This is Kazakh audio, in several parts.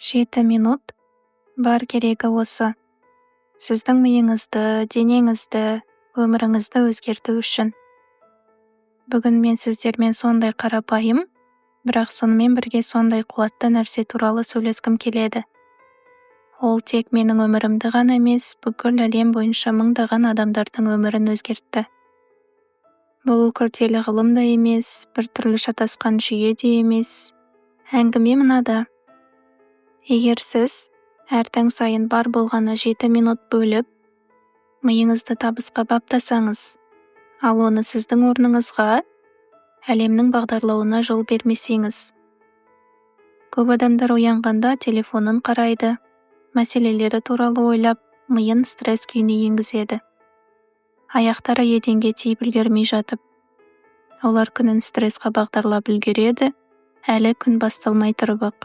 7 минут, бар керегі осы. Сіздің миыңызды, денеңізді, өміріңізді өзгерту үшін. Бүгін мен сіздермен сондай қарапайым, бірақ сонымен бірге сондай қуатты нәрсе туралы сөйлескім келеді. Ол тек менің өмірімді ғана емес, бүкіл әлем бойынша мыңдаған адамдардың өмірін өзгертті. Бұл күрделі ғылым да емес, біртүрлі шатасқан жүйе де емес. Әңгіме мынада: егер сіз әр таң сайын бар болғаны 7 минут бөліп, миыңызды табысқа баптасаңыз, ал оны сіздің орныңызға әлемнің бағдарлауына жол бермесеңіз. Көп адамдар оянғанда телефонын қарайды, мәселелері туралы ойлап, миын стресс күйіне енгізеді. Аяқтары еденге тиіп үлгермей жатып, олар күнін стрессқа бағдарлап үлгереді, әлі күн басталмай тұрып-ақ.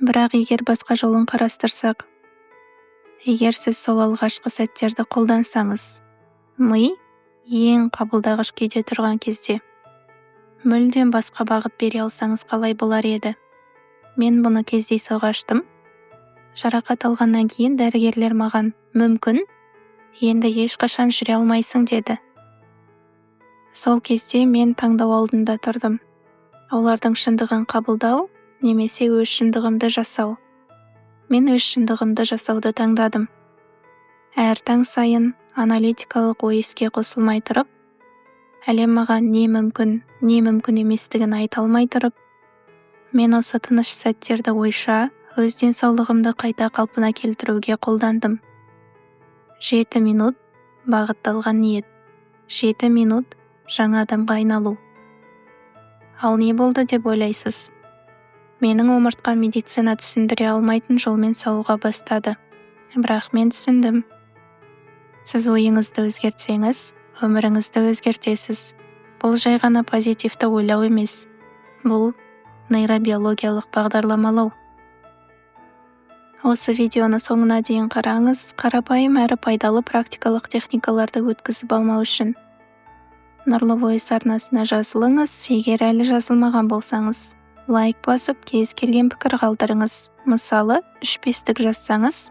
Бірақ егер басқа жолын қарастырсақ, егер сіз сол алғашқы сәттерді қолдансаңыз, ми ең қабылдағыш күйде тұрған кезде мүлдем басқа бағыт бере алсаңыз, қалай болар еді? Мен бұны кездейсоқ аштым. Жарақат алғаннан кейін дәрігерлер маған: «Мүмкін, енді ешқашан жүре алмайсың», – деді. Сол кезде мен таңдау алдында тұрдым: олардың шындығын қабылдау немесе өз шындығымды жасау. Мен өз шындығымды жасауды таңдадым. Әр таң сайын аналитикалық ой іске қосылмай тұрып, әлем маған не мүмкін, не мүмкін еместігін айта алмай тұрып, мен осы тыныш сәттерді ойша өз денсаулығымды қайта қалпына келтіруге қолдандым. 7 минут бағытталған ниет, 7 минут жаңа адамға айналу. Ал не болды деп ойлайсыз? Менің омыртқам медицина түсіндіре алмайтын жолмен сауыға бастады, бірақ мен түсіндім. Сіз ойыңызды өзгертсеңіз, өміріңізді өзгертесіз. Бұл жай ғана позитивті ойлау емес, бұл нейробиологиялық бағдарламалау. Осы видеоны соңына дейін қараңыз, қарапайым әрі пайдалы практикалық техникаларды өткізіп алмау үшін. Нұрлы Voice арнасына жазылыңыз, егер әлі жазылмаған болсаңыз. Лайк басып, кез келген пікір қалдырыңыз. Мысалы, үш бестік жазсаңыз,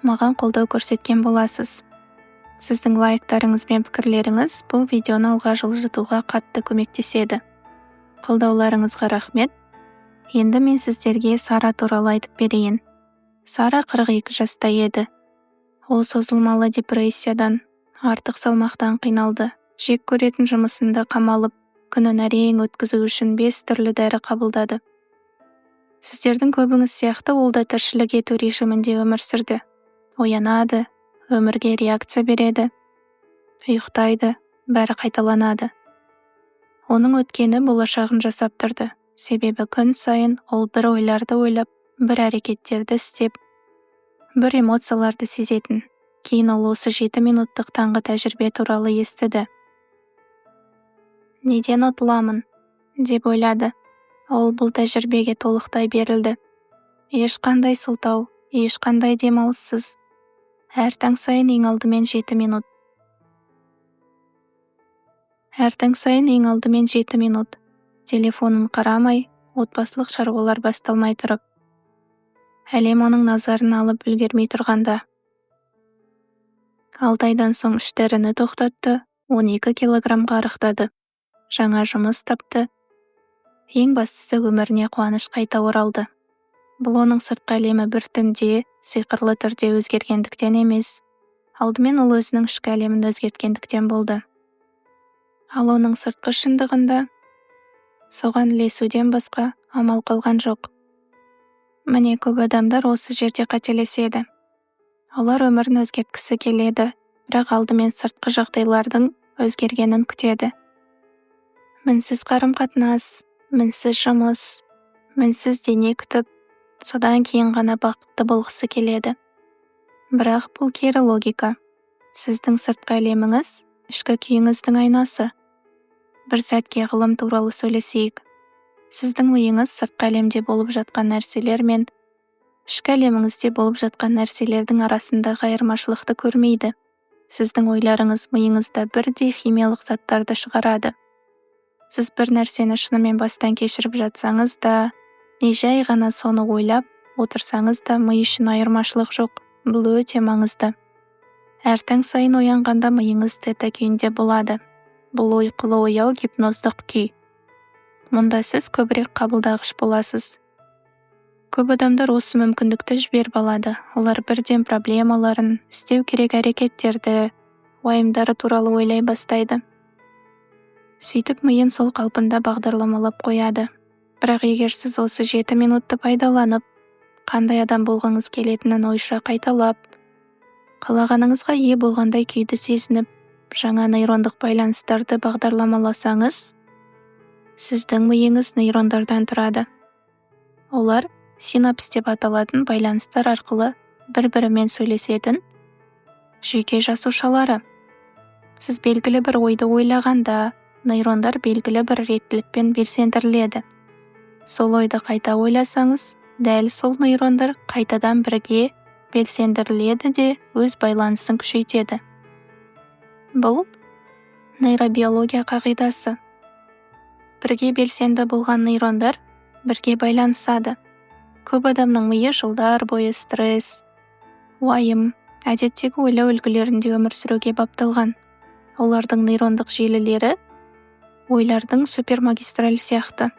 маған қолдау көрсеткен боласыз. Сіздің лайктарыңыз бен пікірлеріңіз бұл видеоны алға жылжытуға қатты көмектеседі. Қолдауларыңызға рахмет. Енді мен сіздерге Сара туралы айтып берейін. Сара 42 жаста еді. Ол созылмалы депрессиядан, артық салмақтан қиналды. Жек көретін жұмысында қамалып, күнін әрең өткізу үшін бес түрлі дәрі қабылдады. Сіздердің көбіңіз сияқты, ол да тіршілік ету режимінде өмір сүрді: оянады, өмірге реакция береді, ұйықтайды, бәрі қайталанады. Оның өткені болашағын жасап тұрды, себебі күн сайын ол бір ойларды ойлап, бір әрекеттерді істеп, бір эмоцияларды сезетін. Кейін ол осы 7 минуттық таңғы тәжірибе туралы естіді. «Неден ұтыламын?» – деп ойлады. Ол бұл тәжірибеге толықтай берілді. Ешқандай сылтау, ешқандай демалыссыз, әр таң сайын ең алдымен 7 минут. Әр таң сайын ең алдымен 7 минут. Телефонын қарамай, отбасылық шаруалар басталмай тұрып, әлем оның назарын алып үлгермей тұрғанда. 6 айдан соң үш дәріні тоқтатты, 12 килограммға арықтады, жаңа жұмыс тапты. Ең бастысы, өміріне қуаныш қайта оралды. Бұл оның сыртқы әлемі бір түнде сиқырлы түрде өзгергендіктен емес, алдымен ол өзінің ішкі әлемін өзгерткендіктен болды. Ал оның сыртқы шындығында соған ілесуден басқа амал қалған жоқ. Міне, көп адамдар осы жерде қателеседі. Олар өмірін өзгерткісі келеді, бірақ алдымен сыртқы жағдайлардың өзгергенін күтеді: мінсіз қарым-қатынас, мінсіз жұмыс, мінсіз дене күтіп, содан кейін ғана бақытты болғысы келеді. Бірақ бұл кері логика. Сіздің сыртқы әлеміңіз – ішкі күйіңіздің айнасы. Бір сәтке ғылым туралы сөйлесейік. Сіздің миыңыз сыртқы әлемде болып жатқан нәрселер мен ішкі әлеміңізде болып жатқан нәрселердің арасындағы айырмашылықты көрмейді. Сіздің ойларыңыз миыңызда бірдей химиялық заттарды шығарады. Сіз бір нәрсені шынымен бастан кешіріп жатсаңыз да Не жай ғана соны ойлап отырсаңыз да, ми үшін айырмашылық жоқ. Бұл өте маңызды. Әр таң сайын оянғанда миыңыз тета күйінде болады. Бұл ұйқылы ояу гипноздық күй. Мұнда сіз көбірек қабылдағыш боласыз. Көп адамдар осы мүмкіндікті жіберіп алады. Олар бірден проблемаларын, істеу керек әрекеттерді, уайымдары туралы ойлай бастайды. Сөйтіп миын сол қалпында бағдарламалап қояды. Бірақ егер сіз осы 7 минутты пайдаланып, қандай адам болғыңыз келетінін ойша қайталап, қалағаныңызға ие болғандай күйді сезініп, жаңа нейрондық байланыстарды бағдарламаласаңыз, сіздің миыңыз нейрондардан тұрады. Олар синапс деп аталатын байланыстар арқылы бір-бірімен сөйлесетін жүйке жасушалары. Сіз белгілі бір ойды ойлағанда, нейрондар белгілі бір реттілікпен белсендіріледі. Сол ойды қайта ойласаңыз, дәл сол нейрондар қайтадан бірге белсендіріледі де, өз байланысын күшейтеді. Бұл нейробиология қағидасы. Бірге белсенді болған нейрондар бірге байланысады. Көп адамның миы жылдар бойы стресс, уайым, әдеттегі ойлау үлгілерінде өмір сүруге бапталған. Олардың нейрондық желілері ойлардың супермагистраль сияқты.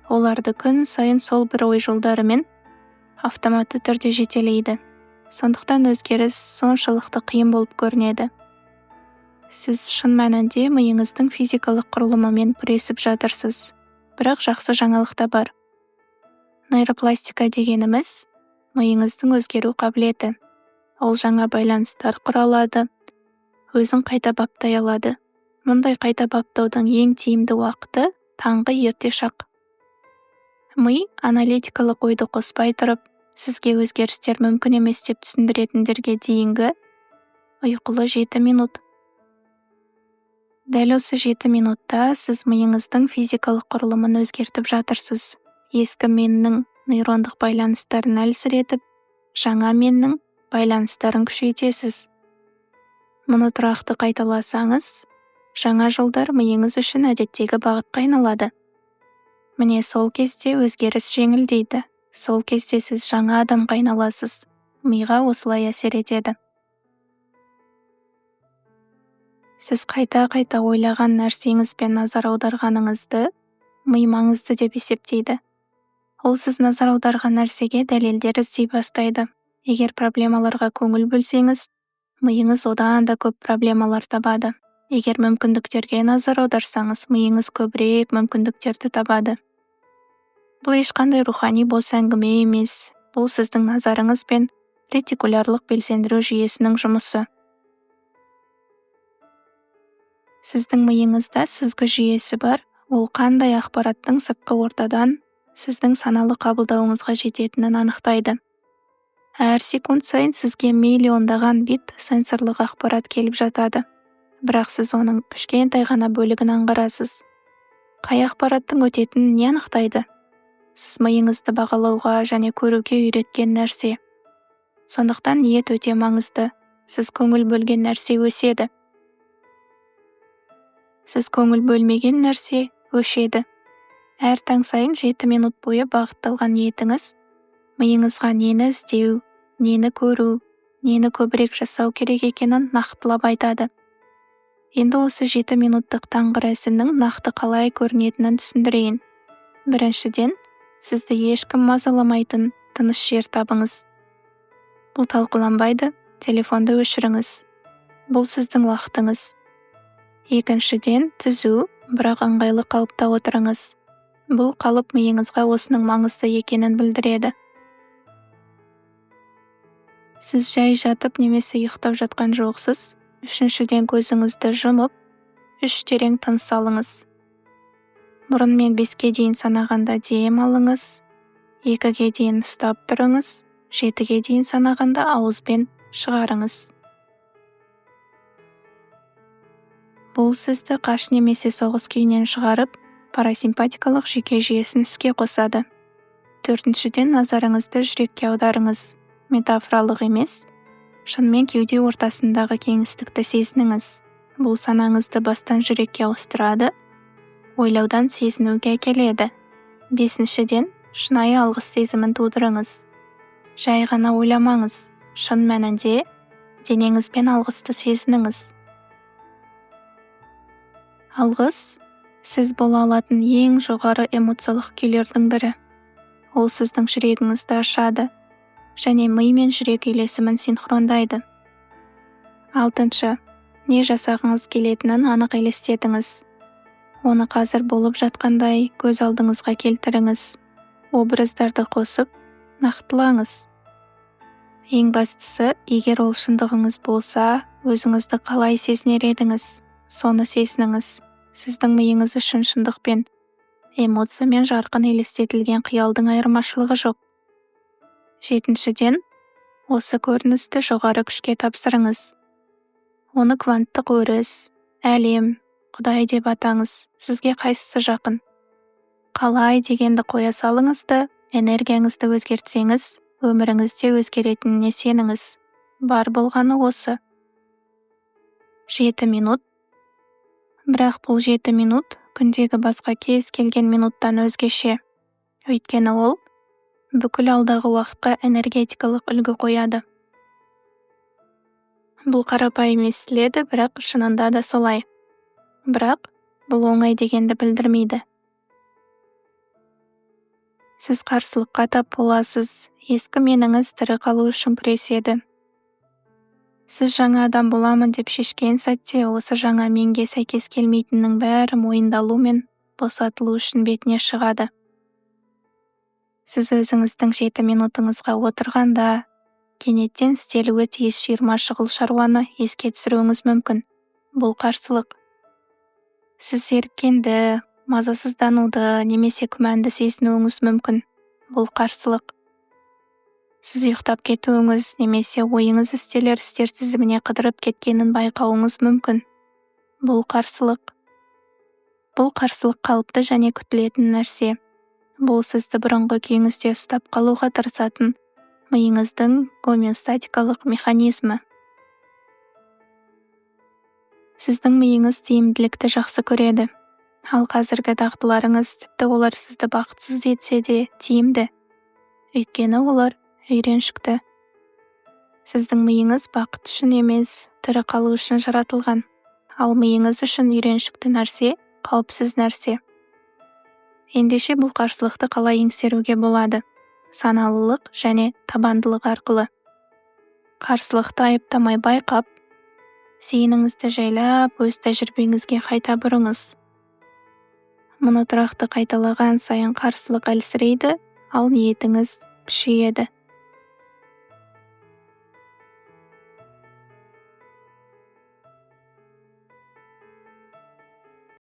Оларды күн сайын сол бір ой жолдарымен автоматты түрде жетелейді. Сондықтан өзгеріс соншалықты қиын болып көрінеді. Сіз шын мәнінде миыңыздың физикалық құрылымымен күресіп жатырсыз. Бірақ жақсы жаңалық та бар. Нейропластика дегеніміз миыңыздың өзгеру қабілеті. Ол жаңа байланыстар құра алады, өзін қайта баптай алады. Мұндай қайта баптаудың ең тиімді уақыты таңғы ерте шақ. Ми аналитикалық ойды қоспай тұрып, сізге өзгерістер мүмкін емес деп түсіндіретіндерге дейінгі ұйқылы 7 минут. Дәл осы 7 минутта сіз миыңыздың физикалық құрылымын өзгертіп жатырсыз. Ескі меннің нейрондық байланыстарын әлсіретіп, жаңа меннің байланыстарын күшейтесіз. Мұны тұрақты қайталасаңыз, жаңа жолдар миыңыз үшін әдеттегі бағытқа айналады. Міне сол кезде өзгеріс жеңілдейді. Сол кезде сіз жаңа адамға айналасыз. Миға осылай әсер етеді. Сіз қайта-қайта ойлаған нәрсеңізбен назар аударғаныңызды ми маңызды деп есептейді. Ол сіз назар аударған нәрсеге дәлелдер іздей бастайды. Егер проблемаларға көңіл бөлсеңіз, миыңыз одан да көп проблемалар табады. Егер мүмкіндіктерге назар аударсаңыз, миыңыз көбірек мүмкіндіктерді табады. Бұл ешқандай рухани бос әңгіме емес. Бұл сіздің назарыңыз пен ретикулярлық белсендіру жүйесінің жұмысы. Сіздің миыңызда сүзгі жүйесі бар. Ол қандай ақпараттың сыртқы ортадан сіздің саналы қабылдауыңызға жететінін анықтайды. Әр секунд сайын сізге миллиондаған бит сенсорлық ақпарат келіп жатады. Бірақ сіз оның кішкентай ғана бөлігін аңғарасыз. Қай ақпараттың өтетінін не анықтайды? Сіз миыңызды бағалауға және көруге үйреткен нәрсе. Сондықтан ниет өте маңызды. Сіз көңіл бөлген нәрсе өседі. Сіз көңіл бөлмеген нәрсе өшеді. Әр таң сайын 7 минут бойы бағытталған ниетіңіз миыңызға нені іздеу, нені көру, нені көбірек жасау керек екенін нақтылап айтады. Енді осы 7 минуттық таңғы рәсімнің нақты қалай көрінетінін түсіндірейін. Біріншіден, сізді ешкім мазаламайтын тыныш жер табыңыз. Бұл талқыланбайды, телефонды өшіріңіз. Бұл сіздің уақытыңыз. Екіншіден, түзу, бірақ ыңғайлы қалыпта отырыңыз. Бұл қалып миыңызға осының маңызды екенін білдіреді. Сіз жай жатып немесе ұйықтап жатқан жоқсыз. Үшіншіден, көзіңізді жұмып, 3 терең тыныс алыңыз. Мұрынмен 5-ке дейін санағанда дем алыңыз, 2-ге дейін ұстап тұрыңыз, 7-ге дейін санағанда ауызбен шығарыңыз. Бұл сізді қаш немесе соғыс күйінен шығарып, парасимпатикалық жүйке жүйесін іске қосады. Төртіншіден, назарыңызды жүрекке аударыңыз. Метафоралық емес, шынымен кеуде ортасындағы кеңістікті сезініңіз. Бұл санаңызды бастан жүрекке ауыстырады, ойлаудан сезінуге әкеледі. Бесіншіден, Шынайы алғыс сезімін тудырыңыз. Жай ғана ойламаңыз, шын мәнінде денеңізбен алғысты сезініңіз. Алғыс сіз бола алатын ең жоғары эмоциялық күйлердің бірі. Ол сіздің жүрегіңізді ашады және ми мен жүрек үйлесімін синхрондайды. Алтыншы, не жасағыңыз келетінін анық елестетіңіз. Оны қазір болып жатқандай көз алдыңызға келтіріңіз. Образдарды қосып, нақтылаңыз. Ең бастысы, егер ол шындығыңыз болса, өзіңізді қалай сезінер едіңіз, соны сезініңіз. Сіздің миыңыз үшін шындық пен эмоция мен жарқын елестетілген қиялдың айырмашылығы жоқ. Жетіншіден, осы көріністі жоғары күшке тапсырыңыз. Оны кванттық өріс, әлем, Құдай деп атаңыз. Сізге қайсысы жақын? Қалай дегенді қоя салыңыз да, энергияңызды өзгертсеңіз, өміріңіз де өзгеретініне сеніңіз. Бар болғаны осы. 7 минут. Бірақ бұл 7 минут күндегі басқа кез келген минуттан өзгеше. Өйткені ол бүкіл алдағы уақытқа энергетикалық үлгі қояды. Бұл қарапайым естіледі, бірақ шынында да солай. Бірақ бұл оңай дегенді білдірмейді. Сіз қарсылыққа тап боласыз, ескі меніңіз тірі қалу үшін күреседі. Сіз жаңа адам боламын деп шешкен сәтте осы жаңа менге сәйкес келмейтіннің бәрі мойындалу мен босатылу үшін бетіне шығады. Сіз өзіңіздің 7 минутыңызға отырғанда кенеттен істелуі тиіс 20 шұғыл шаруаны еске түсіруіңіз мүмкін. Бұл қарсылық. Сіз зеріккенді, мазасыздануды немесе күмәнді сезінуіңіз мүмкін. Бұл қарсылық. Сіз ұйықтап кетуіңіз немесе ойыңыз істелер істер тізіміне қыдырып кеткенін байқауыңыз мүмкін. Бұл қарсылық. Бұл қарсылық қалыпты және күтілетін нәрсе. Бұл сізді бұрынғы күйіңізде ұстап қалуға тырысатын миыңыздың гомеостатикалық механизмі. Сіздің миыңыз тиімділікті жақсы көреді. Ал қазіргі дағдыларыңыз, тіпті олар сізді бақытсыз етсе де, тиімді. Өйткені олар үйреншікті. Сіздің миыңыз бақыт үшін емес, тірі қалу үшін жаратылған. Ал миыңыз үшін үйреншікті нәрсе қауіпсіз нәрсе. Ендеше бұл қарсылықты қалай еңсеруге болады? Саналылық және табандылық арқылы. Қарсылықты айыптамай байқап, зейініңізді жайлап өз тәжірибеңізге қайта бұрыңыз. Мұны тұрақты қайталаған сайын қарсылық әлсірейді, ал ниетіңіз күшейеді.